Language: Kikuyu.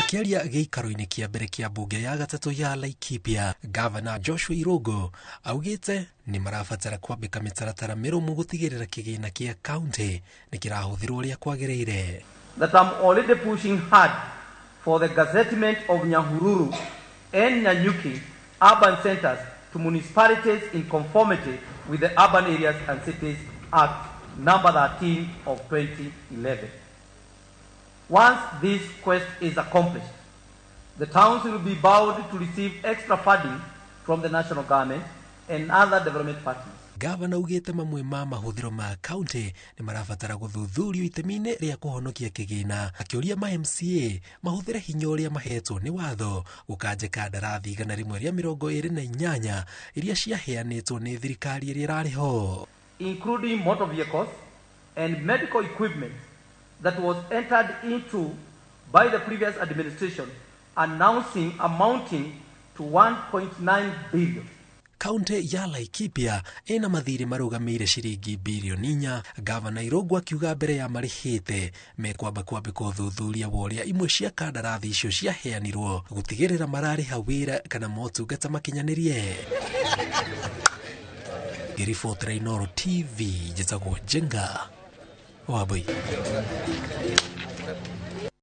Akĩaria gĩikaro-inĩ kĩa mbere kĩa mbunge ya gatatũ ya Laikipia, Gavana Joshua Irungu augĩte nĩ marabatara kwambĩka mĩtaratara mĩrũmu gũtigĩrĩra kĩgĩna kĩa kaunti nĩ kĩrahũthĩrwo ũrĩa kwagĩrĩire. That I'm already pushing hard for the gazettement of Nyahururu and Nanyuki urban centers to municipalities in conformity with the Urban Areas and Cities Act number 13 of 2011. Once this quest is accomplished, the towns will be bound to receive extra funding from the national government and other development partners. Gavana augĩte mamwe ma mahũthĩro ma kaunti nĩ marabatara gũthuthurio itemi-inĩ rĩa kũhonokia kĩgĩna, akĩũria ma MCA mahũthĩre hinya ũrĩa mahetwo nĩ watho gũkanja kandarathi 128 iria ciaheanĩtwo nĩ thirikari ĩrĩa ĩrarĩ ho. Including motor vehicles and medical equipment that was entered into by the previous administration, announcing amounting to 1.9 billion. Kaunti ya Laikipia ĩna mathirĩ marũgamĩire ciringi birioni 4. Gavana Irungu akiuga mbere ya marĩhĩte mekwamba kwambĩka ũthuthuria wa ũrĩa imwe cia kandarathi icio ciaheanirwo gũtigĩrĩra mararĩha wĩra kana motungata makinyanĩrie. Ngĩribotera Inooro TV, njĩtagwo Njenga Wambui.